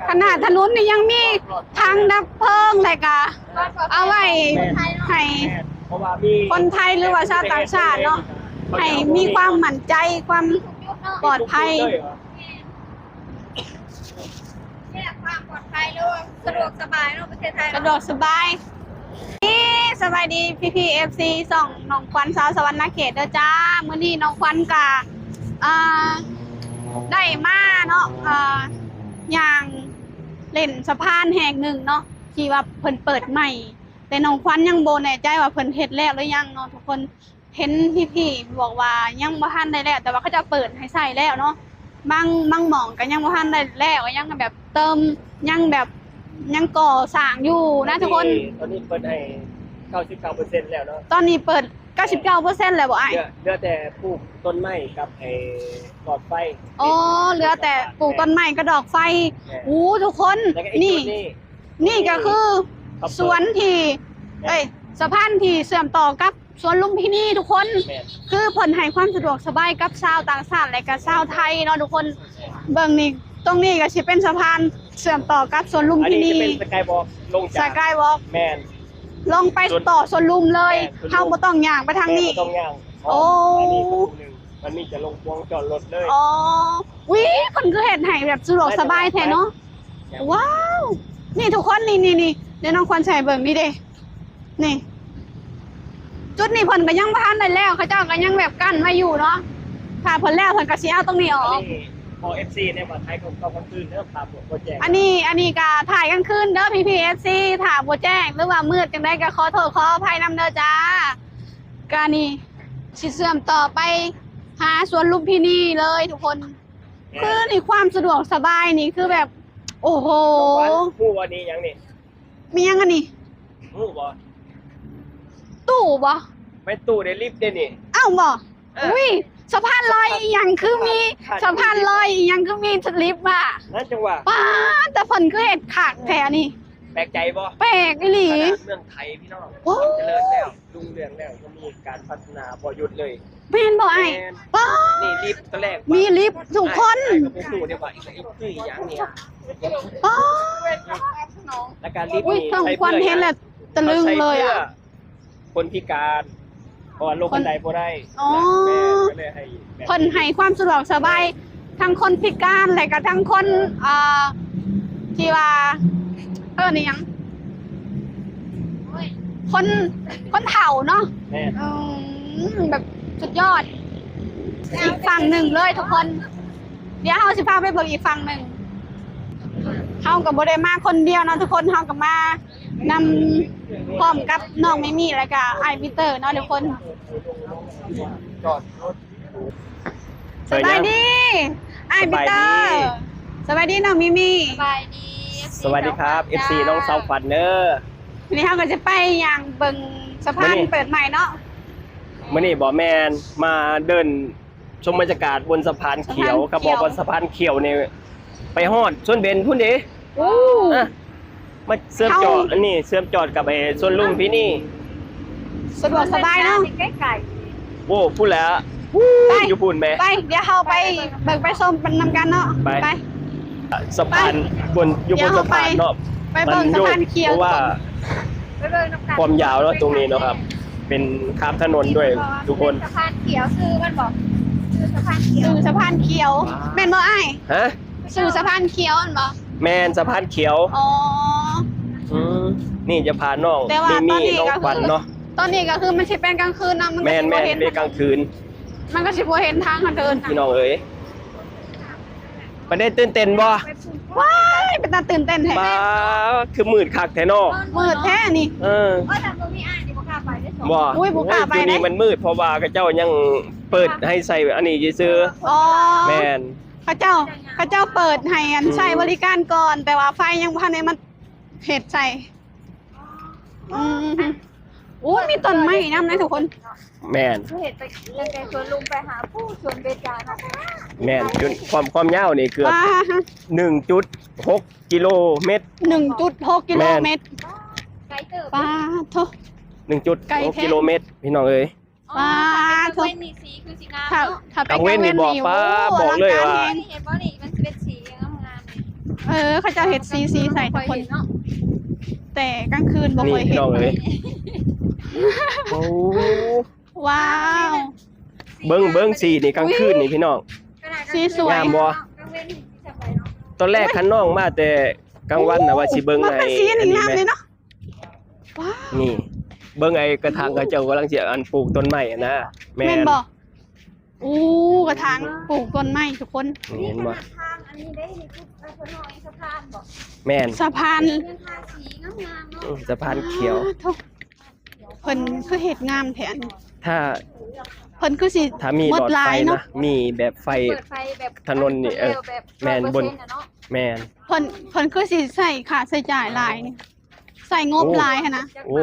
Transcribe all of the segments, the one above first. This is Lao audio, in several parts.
ຂະໜາດຖະໜົນນີ້ຍັງມີຖັງດັບເພີງ ແລະກະເອົາໄວ້ໃຫ້ຄົນໄທ ຫຼືວ່າຊາວຕ່າງຊາດເນາະ ໃຫ້ມີຄວາມໝັ້ນໃຈ ຄວາມປອດໄພ. ແມ່ນ ຄວາມປອດໄພ ຫຼືວ່າສະດວກສະບາຍເນາະ ປະເທດໄທ ສະດວກສະບາຍ. ນີ້ ສະບາຍດີພີ່ໆ ເອັຟຊີ ຊ່ອງນ້ອງຂວັນ ສາວສະຫວັນນະເຂດເດີຈ້າ. ມື້ນີ້ນ້ອງຂວັນກະ ອ່າ ໄດ້ມາເນາະ ອ່າ ຍ່າງຫຼິ້ນສະພານແຫ່ງໜຶ່ງເນາະ ທີ່ວ່າເພິ່ນເປີດໃໝ່ ແຕ່ນ້ອງຂວັນຍັງບໍ່ແນ່ໃຈວ່າເພິ່ນເຮັດແລ້ວຫຼືຍັງເນາະທຸກຄົນ. ເຫັນພີ່ໆບອກວ່າຍັງບໍ່ທັນໄດ້ແລ້ວ ແຕ່ວ່າເຂົາເຈົ້າເປີດໃຫ້ໃຊ້ແລ້ວເນາະ. ບາງ ບາງໝ່ອງກໍຍັງບໍ່ທັນໄດ້ແລ້ວ ກໍຍັງແບບເຕີມ ຍັງແບບ ຍັງກໍ່ສ້າງຢູ່ນະທຸກຄົນ. ຕອນນີ້ ຕອນນີ້ເປີດໃຫ້ເກົ້າສິບເກົ້າເປີເຊັນແລ້ວເນາະ. ຕອນນີ້ເປີດເກົ້າສິບເກົ້າເປີເຊັນແລ້ວບໍ່ອ້າຍ? ເຫຼືອ ເຫຼືອແຕ່ປູກຕົ້ນໄມ້ກັບໄອ້ຫຼອດໄຟ. ອໍ ເຫຼືອແຕ່ປູກຕົ້ນໄມ້ກັບດອກໄຟ. ແມ່ນ. ໂອ້ ທຸກຄົນ ນີ້ ນີ້ກໍຄືສວນທີ່ ເອີຍ ສະພານທີ່ເຊື່ອມຕໍ່ກັບ ສວນລຸມພິນີທຸກຄົນ. ແມ່ນ. ຄືເພິ່ນໃຫ້ຄວາມສະດວກສະບາຍກັບຊາວຕ່າງຊາດ ແລະກະຊາວໄທເນາະທຸກຄົນ. ເບິ່ງນີ້ ຕົງນີ້ກໍຊິເປັນສະພານເຊື່ອມຕໍ່ກັບສວນລຸມພິນີ. ອັນນີ້ຈະເປັນສະກາຍວອກ ລົງຈາກ ສະກາຍວອກ. ແມ່ນ. ລົງໄປຕໍ່ສວນລຸມເລີຍ. ແມ່ນ. ເຮົາບໍ່ຕ້ອງຍ່າງໄປທາງນີ້. ແມ່ນ ບໍ່ຕ້ອງຍ່າງ. ໂອ້ ອັນນີ້ປະຕູໜຶ່ງ ມັນມີຈະລົງພວງຈອດລົດເລີຍ. ອໍ ອຸ້ຍ ເພິ່ນຄືເຮັດໃຫ້ແບບສະດວກສະບາຍແທ້ເນາະ. ແມ່ນ. ວ້າວ ນີ້ທຸກຄົນ ນີ້ໆໆ ດຽວນ້ອງຂວັນໃສ່ເບິ່ງນີ້ເດ້. ນີ້ ຈຸດນີ້ເພິ່ນກໍຍັງບໍ່ທັນໄດ້ແລ້ວ ເຂົາເຈົ້າກໍຍັງແບບກັ້ນໄວ້ຢູ່ເນາະ. ຖ້າເພິ່ນແລ້ວເພິ່ນກໍຊິເອົາຕົງນີ້ອອກ. ອັນນີ້ ບອກ ເອັຟຊີ ແດ່ວ່າຖ່າຍຕອນກາງຄືນເດີ ພາບບໍ່ແຈ້ງ. ອັນນີ້ ອັນນີ້ກໍຖ່າຍກາງຄືນເດີ ພີ່ໆ ເອັຟຊີ ຖ້າບໍ່ແຈ້ງ ຫຼືວ່າມືດຈັ່ງໃດກໍຂໍໂທດຂໍອະໄພນຳເດີຈ້າ. ກະນີ້ຊິເຊື່ອມຕໍ່ໄປຫາສວນລຸມພິນີເລີຍທຸກຄົນ. ແມ່ນ. ຄືນີ້ຄວາມສະດວກສະບາຍນີ້ຄືແບບ ໂອ້ໂຫ ຮູ້ບໍ່ ຮູ້ບໍ່ນີ້ຫຍັງນີ້? ມີຫຍັງອັນນີ້? ຮູ້ບໍ່? ຕູ້ບໍ່? ແມ່ນຕູ້ເດ້ ລິບເດ້ນີ້. ອ້າວບໍ່? ເອີ ອຸ້ຍ ສະພານລອຍອີ່ຫຍັງຄືມີ ສະພານລອຍອີ່ຫຍັງຄືມີລິບວ່າ? ນັ້ນຈັ່ງວ່າ ປ້າດ ແຕ່ເພິ່ນຄືເຮັດຄັກແທ້ນີ້. ແປກໃຈບໍ່? ແປກອີ່ຫຼີ. ຂະໜາດເມືອງໄທພີ່ນ້ອງ ໂອ້ ເຈະເລີນແລ້ວ ລຸ່ງເຮືອງແລ້ວ ຍັງມີການພັດທະນາບໍ່ຢຸດເລີຍ. ແມ່ນບໍ່ອ້າຍ? ແມ່ນ. ປ້າດ ນີ້ລິບຕອນແລກ ມີລິບທຸກຄົນ. ອ້າຍ ອ້າຍກໍບໍ່ຮູ້ເດ້ວ່າອີ່ຫຍັງຄືຫຍັງນີ້. ປ້າດ ແລ້ວກໍລິບ ອຸ້ຍ ນີ້ ນ້ອງຂວັນເຫັນແລ້ວຕະລຶງເລີຍອະ. ຄົນພິການ ເພາະວ່າລົງບັນໄດບໍ່ໄດ້. ອໍ ແມ່ນ ກໍເລີຍໃຫ້ແບບ ເພິ່ນໃຫ້ຄວາມສະດວກສະບາຍ ທັງຄົນພິການ ແລະກະທັງຄົນ ອ່າ ທີ່ວ່າ ເອີ້ນອີ່ຫຍັງ ຄົນ ຄົນເຖົ້າເນາະ. ແມ່ນ. ອືມ ແບບສຸດຍອດ. ອີກຝັ່ງໜຶ່ງເລີຍທຸກຄົນ. ດຽວເຮົາຊິພາໄປເບິ່ງອີກຝັ່ງໜຶ່ງ. ເຮົາກໍບໍ່ໄດ້ມາຄົນດຽວເນາະທຸກຄົນ ເຮົາກໍມານຳ ພ້ອມກັບນ້ອງມິມີ ແລ້ວກໍອ້າຍປີເຕີເນາະທຸກຄົນ. ຈອດລົດ. ສະບາຍດີ ອ້າຍປີເຕີ. ສະບາຍດີ ສະບາຍດີນ້ອງມິມີ. ສະບາຍດີ ສະຫວັດດີຄັບ ເອັຟຊີ ນ້ອງສາວຂວັນເດີ. ມື້ນີ້ເຮົາກໍຈະໄປຍ່າງເບິ່ງສະພານເປີດໃໝ່ເນາະ. ມື້ນີ້ບໍ່ແມ່ນ ມາເດີນ ຊົມບັນຍາກາດບົນສະພານຂຽວ. ສະພານຂຽວ ຄັບ ບໍ່ ບົນສະພານຂຽວນີ້ ໄປຮອດສວນເບັນພຸ້ນເດ້. ໂອ້ ອະ ມາເຊື່ອມຈອດ ເຮົາ ອັນນີ້ເຊື່ອມຈອດກັບໄອ້ສວນລຸມພິນີ ສະດວກສະບາຍເນາະ. ໃກ້ໆ ໂອ້ ພຸ້ນແຫຼະ ໄປ ຢູ່ພຸ້ນແມ. ໄປ ດຽວເຮົາໄປເບິ່ງໄປຊົມນຳກັນເນາະ. ໄປ ໄປ ສະພານ ໄປ ບົນ ຢູ່ບົນສະພານເນາະ. ໄປເບິ່ງສະພານຂຽວ ເພາະວ່າ ໄປເບິ່ງນຳກັນ ຄວາມຍາວເນາະ ຕົງນີ້ເນາະຄັບ ເປັນຂ້າມຖະໜົນດ້ວຍທຸກຄົນ. ສະພານຂຽວ ຊື່ມັນບໍ ຊື່ສະພານຂຽວ ຊື່ສະພານຂຽວ. ແມ່ນບໍ່ອ້າຍ? ຮະ? ຊື່ສະພານຂຽວແມ່ນບໍ່? ແມ່ນ ສະພານຂຽວ. ອໍ ອືມ ນີ້ຈະພານ້ອງ ແຕ່ວ່າ ມີມີ ຕອນນີ້ ນ້ອງ ກໍຄື ຂວັນເນາະ. ຕອນນີ້ກໍຄືມັນຊິເປັນກາງຄືນເນາະ ມັນກໍ ແມ່ນ ຊິບໍ່ເຫັນ ແມ່ນ ເປັນກາງຄືນ ມັນກໍຊິບໍ່ເຫັນທາງເຮົາເດີນນະ ພີ່ນ້ອງເອີຍ. ປານໃດ ຕື່ນເຕັ້ນບໍ່? ວ້າຍ ເປັນຕາຕື່ນເຕັ້ນແທ້. ປ້າ ຄືມືດຄັກແທ້ເນາະ. ມືດແທ້ນີ້. ເອີ ໂອ້ຍ ຖ້າບໍ່ມີອ້າຍນີ້ບໍ່ກ້າໄປເດ້. ບໍ່ ໂອ້ຍ ບໍ່ກ້າໄປ ຈຸດນີ້ ເດ້ ມັນມືດ ເພາະວ່າເຂົາເຈົ້າຍັງເປີດໃຫ້ໃຊ້ອັນນີ້ຊື່ໆ. ອໍ ແມ່ນ ເຂົາເຈົ້າ ເຂົາເຈົ້າເປີດໃຫ້ອັນ ອືມ ໃຊ້ບໍລິການກ່ອນ ແຕ່ວ່າໄຟຍັງບໍ່ທັນໄດ້ມາເຮັດໃສ່. ອືມ ໂອ້ ມີຕົ້ນໄມ້ນຳນະທຸກຄົນ. ແມ່ນ ເຮັດໄປຕັ້ງແຕ່ສວນລຸມໄປຫາຜູ້ສວນເບຈາເນາະ. ແມ່ນ ຈົນຄວາມ ຄວາມຍາວນີ້ເກືອບ ວ້າ ໜຶ່ງຈຸດຫົກກິໂລແມັດ. ໜຶ່ງຈຸດຫົກກິໂລແມັດ. ແມ່ນ ໄກເຕີບ. ປາໂທ ໜຶ່ງຈຸດຫົກກິໂລແມັດ ພີ່ນ້ອງເອີຍ. ປາໂທ ກາງເວັນນີ້ສີຄືຊິງາມເນາະ. ກາງເວັນນີ້ ໂອ້ ບອກ ບອກເລີຍວ່າ ເຫັນບໍ່ນີ້ ມັນຊິເປັນສີງາມໆ ນີ້. ເອີ ເຂົາເຈົ້າເຮັດສີໆໃສ່ທຸກຄົນ ແຕ່ກາງຄືນບໍ່ຄ່ອຍເຫັນ ນີ້ພີ່ນ້ອງເອີຍ ໂອ້ ວ້າວ ເບິ່ງ ເບິ່ງສີນີ້ກາງຄືນນີ້ພີ່ນ້ອງ ສີສວຍ ງາມບໍ່? ຕອນແລກຄັນນ້ອງມາແຕ່ກາງວັນນະວ່າຊິເບິ່ງ ມັນເປັນສີນີ້ງາມເດເນາະ ວ້າວ ນີ້ ເບິ່ງໄອ້ກະຖາງເຂົາເຈົ້າກຳລັງຊິອັນປູກຕົ້ນໄມ້ຫັ້ນນະ ແມ່ນ ແມ່ນບໍ່? ໂອ້ ກະຖາງປູກຕົ້ນໄມ້ທຸກຄົນ ເຫັນບໍ່? ທາງອັນນີ້ເດ້ ນີ້ຄືເພິ່ນເຮັດສະພານບໍ່? ແມ່ນ ສະພານ ຍັງທາສີງາມໆເນາະ ອືມ ສະພານຂຽວ ອ້າ ໂທ້ ເພິ່ນຄືເຮັດງາມແທ້ ອັນນີ້ ຖ້າ ເພິ່ນຄືຊິ ຖ້າມີຫຼອດໄຟນະ ມີແບບໄຟ ເປີດໄຟແບບຖະໜົນນີ້ ເອີ ແມ່ນ ບົນ ແມ່ນ ເພິ່ນ ເພິ່ນຄືຊິໃຊ້ຄ່າໃຊ້ຈ່າຍຫຼາຍນີ້ ໃຊ້ງົບຫຼາຍຫັ້ນນະ ໂອ້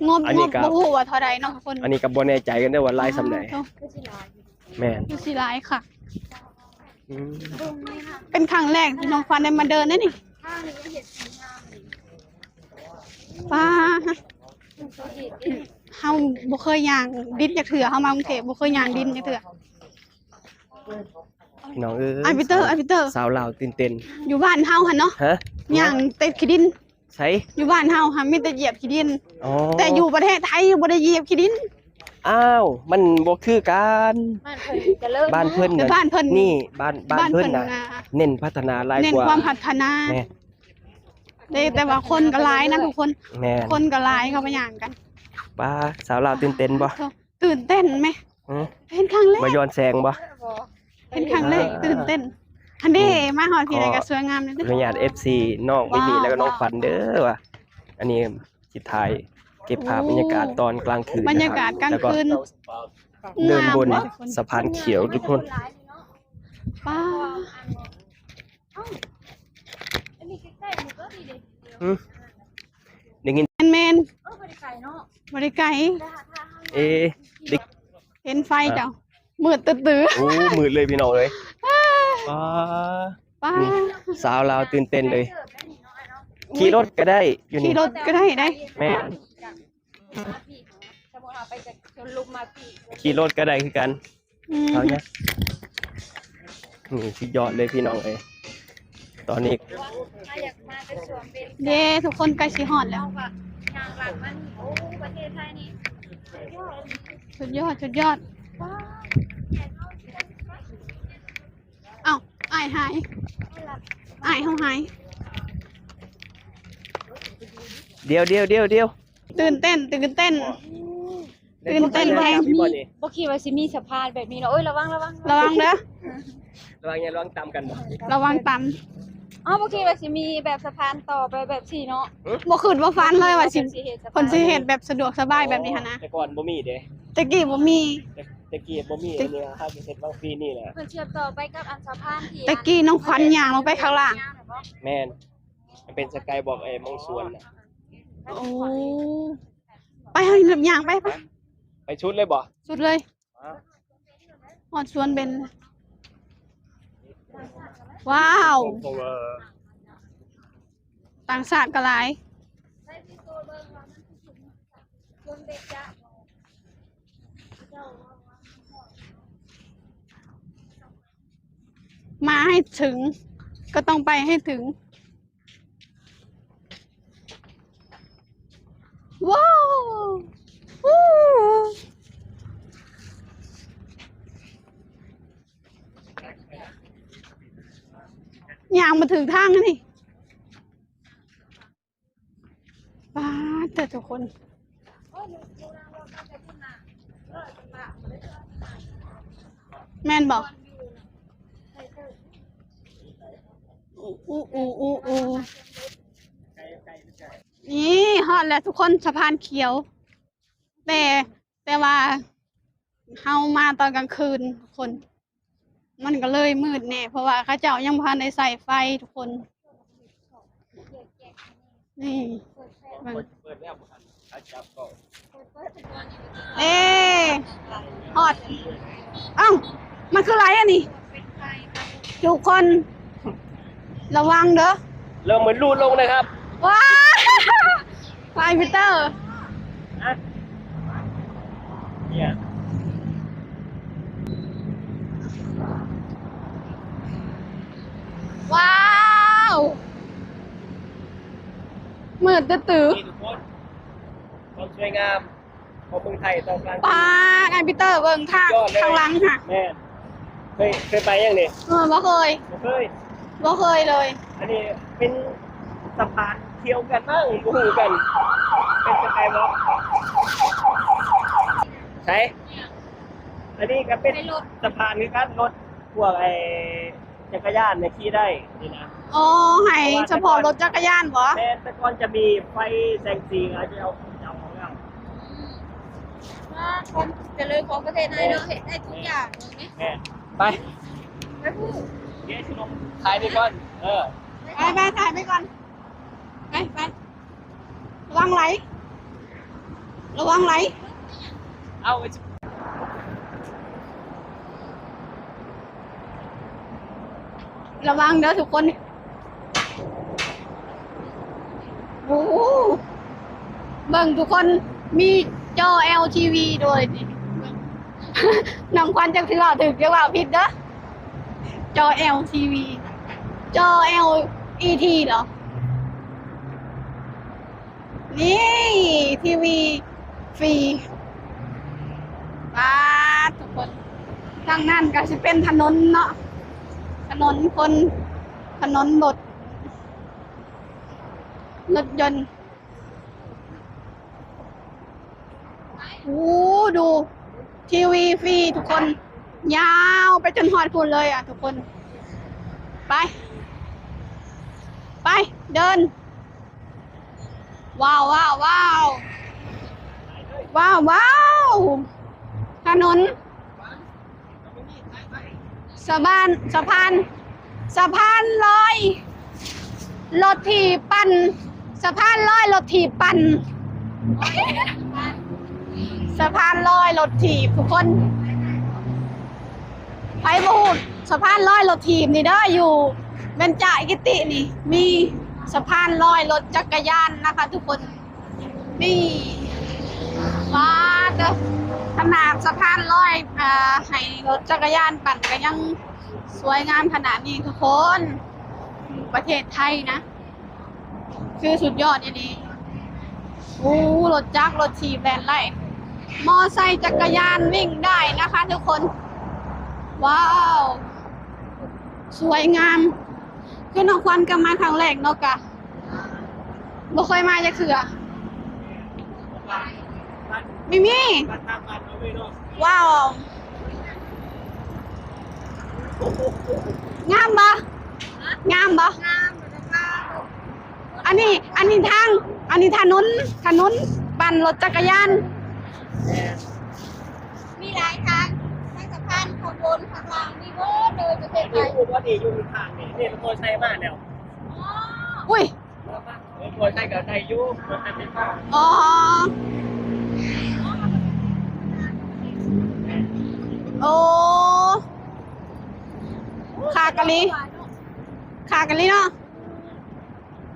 ງົບ ງົບບໍ່ຮູ້ວ່າເທົ່າໃດເນາະທຸກຄົນ ອັນນີ້ກະບໍ່ແນ່ໃຈກັນເດີ້ວ່າຫຼາຍສ່ຳໃດ ອ້າ ໂທ້ ແມ່ນ ຄືຊິຫຼາຍຄັກ ອືມ ເປັນຄັ້ງແລກທີ່ນ້ອງຂວັນໄດ້ມາເດີນເດ້ນີ້ ປ້າ ເຮົາບໍ່ເຄີຍຍ່າງດິນຈັກເທື່ອ ເຮົາມາກຸງເທບບໍ່ເຄີຍຍ່າງດິນຈັກເທື່ອ ພີ່ນ້ອງເອີຍ ອ້າຍປີເຕີ ອ້າຍປີເຕີ ສາວລາວຕື່ນເຕັ້ນ ຢູ່ບ້ານເຮົາຫັ້ນເນາະ ຮະ ຍ່າງແຕ່ຂີ້ດິນ ໃສ? ຢູ່ບ້ານເຮົາຫັ້ນມີແຕ່ຢຽບຂີ້ດິນ ອໍ ແຕ່ຢູ່ປະເທດໄທບໍ່ໄດ້ຢຽບຂີ້ດິນ ອ້າວ ມັນບໍ່ຄືກັນ ບ້ານເພິ່ນຈະເລີນ ບ້ານເພິ່ນ ແຕ່ບ້ານເພິ່ນນີ້ ບ້ານ ບ້ານເພິ່ນນະ ເນັ້ນພັດທະນາຫຼາຍກວ່າ ເນັ້ນຄວາມພັດທະນາ ແມ່ນ ເດ້ ແຕ່ວ່າຄົນກໍຫຼາຍນະທຸກຄົນ ແມ່ນ ຄົນກໍຫຼາຍ ເຂົາກໍຍ່າງກັນ ປ້າ ສາວລາວຕື່ນເຕັ້ນບໍ່? ຕື່ນເຕັ້ນແມະ ເຫັນຄັ້ງແລກ ມາຍ້ອນແສງບໍ່? ເຫັນຄັ້ງແລກ ຕື່ນເຕັ້ນ ຫັ້ນເດ້ ມາຮອດພີ້ແລ້ວກໍສວຍງາມເລີຍ ຂໍອະນຸຍາດເອັຟຊີ ນ້ອງມິມີ ແລ້ວກໍນ້ອງຂວັນເດີ້ວ່າ ອັນນີ້ຊິຖ່າຍເກັບພາບບັນຍາກາດຕອນກາງຄືນ ບັນຍາກາດກາງຄືນ ເດີນບົນສະພານຂຽວທຸກຄົນ ປ້າ ໄດ້ຍິນ ແມ່ນໆ ບໍ່ໄດ້ໄກເນາະ ບໍ່ໄດ້ໄກ ເອ ເຫັນໄຟເຈົ້າ ມືດຕຶດໆ ໂອ້ ມືດເລີຍພີ່ນ້ອງເອີຍ ປ້າ ປ້າ ນີ້ ສາວລາວຕື່ນເຕັ້ນເລີຍ ຂີ່ລົດກໍໄດ້ຢູ່ນີ້ ຂີ່ລົດກໍໄດ້ໄດ໋ ແມ່ນ ຂີ່ລົດກໍໄດ້ຄືກັນ ອືມ ເອົາຫຍັງ ນີ້ສຸດຍອດເລີຍພີ່ນ້ອງເອີຍ ຕອນນີ້ ເດ້ ທຸກຄົນໃກ້ຊິຮອດແລ້ວ ໂອ້ ປະເທດໄທນີ້ ສຸດຍອດ ສຸດຍອດ ເອົ້າ ອ້າຍຫາຍ ອ້າຍເຮົາຫາຍ ດຽວ ດຽວ ດຽວ ດຽວ ຕື່ນເຕັ້ນ ຕື່ນເຕັ້ນ ຕື່ນເຕັ້ນແຮງ ບໍ່ຄິດວ່າຊິມີສະພານແບບນີ້ເນາະ ໂອ້ຍ ລະວັງ ລະວັງ ລະວັງເດີ້ ລະວັງຫຍັງ ລະວັງຕຳກັນບໍ່ ລະວັງຕຳ ເອົ້າ ບໍ່ຄິດວ່າຊິມີແບບສະພານຕໍ່ໄປແບບຊີ້ເນາະ ບໍ່ຄິດບໍ່ຝັນເລີຍວ່າຊິ ເພິ່ນຊິເຮັດແບບສະດວກສະບາຍແບບນີ້ຫັ້ນນະ ແຕ່ກ່ອນບໍ່ມີເດ້ ແຕ່ກີ້ບໍ່ມີ ແຕ່ ແຕ່ກີ້ບໍ່ມີ ແຕ່ ອັນນີ້ເຮົາເຮັດຫວ່າງປີນີ້ແຫຼະ ເພິ່ນສຽບຕໍ່ໄປກັບອັນສະພານທີ່ ແຕ່ກີ້ນ້ອງຂວັນຍ່າງລົງໄປຂ້າງລ່າງ ແມ່ນ ມັນເປັນສະກາຍວອກ ໄອ້ໝ່ອງສວນນະ ໂອ້ ໄປ ເຮົາຍ່າງໄປ ໄປ ໄປສຸດເລີຍບໍ່? ສຸດເລີຍ ຮອດສວນເບັນ ວ້າວ ຕ່າງຊາດກໍຫຼາຍ ມາໃຫ້ເຖິງ ກໍຕ້ອງໄປໃຫ້ເຖິງ ວ້າວ ອູ້ ຍ່າງມາຖືກທາງແລ້ວນີ້ ປາດເຕີ ທຸກຄົນ ແມ່ນບໍ່? ອູ້ ອູ້ ອູ້ ອູ້ ອູ້ ນີ້ຮອດແລ້ວທຸກຄົນ ສະພານຂຽວ ແຕ່ ແຕ່ວ່າເຮົາມາຕອນກາງຄືນທຸກຄົນ ມັນກໍເລີຍມືດແດ່ ເພາະວ່າເຂົາເຈົ້າຍັງບໍ່ທັນໄດ້ໃສ່ໄຟທຸກຄົນ ນີ້ ເບິ່ງ ເອີ ຮອດ ເອົ້າ ມັນຄືໄຫຼອັນນີ້ ທຸກຄົນ ລະວັງເດີ້ ເລີ່ມເໝືອນລູດລົງເລີຍຄັບ ວ້າ ໄປ ປີເຕີ ຮະ ເນຍ ວ້າວ ມືດຕື້ໆ ນີ້ທຸກຄົນ ຄວາມສວຍງາມຂອງເມືອງໄທຕອນກາງຄືນ. ປາດ ອ້າຍປີເຕີ ເບິ່ງທາງ ສຸດຍອດເລີຍ ທາງຫຼັງຫັ້ນ. ແມ່ນ. ເຄີຍ ເຄີຍໄປຍັງນີ້? ເອີ ບໍ່ເຄີຍ. ບໍ່ເຄີຍ? ບໍ່ເຄີຍເລີຍ. ອັນນີ້ເປັນສະພານທ່ຽວກັນເນາະ ບໍ່ຮູ້ກັນ ເປັນສະກາຍວອກ. ໃສ? ອັນນີ້ກໍເປັນ ໃນລົດ ສະພານຄືກັນ ລົດພວກໄອ້ ຈັກກະຍານນີ້ຂີ່ໄດ້ນີ້ນະ. ອໍ ໃຫ້ສະເພາະລົດຈັກກະຍານບໍ? ແມ່ນ ແຕ່ກ່ອນຈະມີໄຟແສງສີ ເຂົາເຈົ້າເອົາອອກແລ້ວ. ອືມ ວ່າຄວາມຈະເລີນຂອງປະເທດໄທເນາະ ເຮັດໄດ້ທຸກຢ່າງເລີຍ. ແມ່ນ. ໄປ ໄປພຸ້ນ ດຽວຊິລົງຖ່າຍໄປກ່ອນ. ເອີ ໄປ ໄປ ຖ່າຍໄປກ່ອນ. ໄປ ໄປ ລະວັງໄຫຼ ລະວັງໄຫຼ. ເອົາ ລະວັງເດີທຸກຄົນ. ໂອ້ ເບິ່ງທຸກຄົນ ມີຈໍແອລທີວີດ້ວຍນີ້. ນ້ອງຂວັນຈັກຊິເວົ້າຖືກ ຢ່າເວົ້າຜິດເດີ. ຈໍແອລທີວີ ຈໍແອລອີທີເຫລອ? ນີ້ ທີວີຟຣີ. ປາດ ທຸກຄົນ ທາງນັ້ນກໍຊິເປັນຖະໜົນເນາະ ຖະໜົນຄົນ ຖະໜົນລົດ ລົດຍົນ. ໂອ້ ດູ ທີວີຟຣີທຸກຄົນ ຍາວໄປຈົນຮອດພຸ້ນເລີຍອະທຸກຄົນ. ໄປ ໄປ ເດີນ. ວ້າວ ວ້າວ ວ້າວ ວ້າວ ວ້າວ ຖະໜົນ ສະບານ ສະພານ ສະພານລອຍລົດຖີບປັ່ນ ສະພານລອຍລົດຖີບປັ່ນ ສະພານລອຍລົດຖີບທຸກຄົນ. ໃຜບໍ່ຮູ້ສະພານລອຍລົດຖີບນີ້ເດີ ຢູ່ເບັນຈະກິຕິນີ້ ມີສະພານລອຍລົດຈັກກະຍານນະຄະທຸກຄົນ. ນີ້ ປາດເດີ ຂະໜາດສະພານລອຍ ອ່າ ໃຫ້ລົດຈັກກະຍານປັ່ນກໍຍັງສວຍງາມຂະໜາດນີ້ທຸກຄົນ. ປະເທດໄທນະ ຄືສຸດຍອດອີ່ຫຼີ. ໂອ້ ລົດຈັກ ລົດຖີບແລ່ນໄດ້ ມໍໄຊ ຈັກກະຍານ ວິ່ງໄດ້ນະຄະທຸກຄົນ. ວ້າວ ສວຍງາມ. ຄືນ້ອງຂວັນກໍມາຄັ້ງແລກເນາະ ກະບໍ່ເຄີຍມາຈັກເທື່ອ. ມີ ມີ ວ້າວ ງາມບໍ່? ງາມບໍ່? ງາມ. ອັນນີ້ ອັນນີ້ທາງ ອັນນີ້ຖະໜົນ ຖະໜົນປັ່ນລົດຈັກກະຍານ. ມີຫຼາຍທາງ ທັງສະພານ ຂ້າງບົນ ຂ້າງລ່າງ ມີເບິດເລີຍປະເທດໄທ. ຢູ່ ອັນນີ້ຢູ່ຂ້າງນີ້ ນີ້ ມໍໄຊມາແລ້ວ. ອຸ້ຍ ເອີ ພໍໃຊ້ກໍໄດ້ຢູ່ ອໍ ໂອ້ ຄາກະລີ ຄາກະລີເນາະ.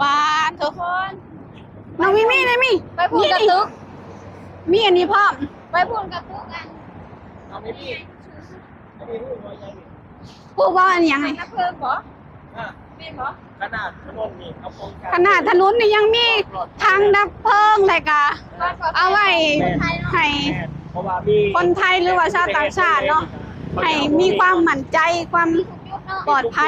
ປາດໂທ້ ນ້ອງມີມີ ໄດ້ມີ ໄປພຸ້ນກະຕຶກ ມີອັນນີ້ພ້ອມ ໄປພຸ້ນກະຕຶກ ອັນ ນ້ອງມີມີ ຮູ້ບໍ່ອັນຫຍັງນີ້? ນ້ຳເພີງບໍ່? ແມ່ນບໍ່? ຂະໜາດຖະໜົນນີ້ ເອົາປ້ອງກັນ ຂະໜາດຖະໜົນນີ້ຍັງມີຖັງດັບເພີງ ແລະກະເອົາໄວ້ໃຫ້ ເພາະວ່າມີຄົນໄທ ຫຼືວ່າຊາວຕ່າງຊາດເນາະ ໃຫ້ມີຄວາມໝັ້ນໃຈ ຄວາມປອດໄພ.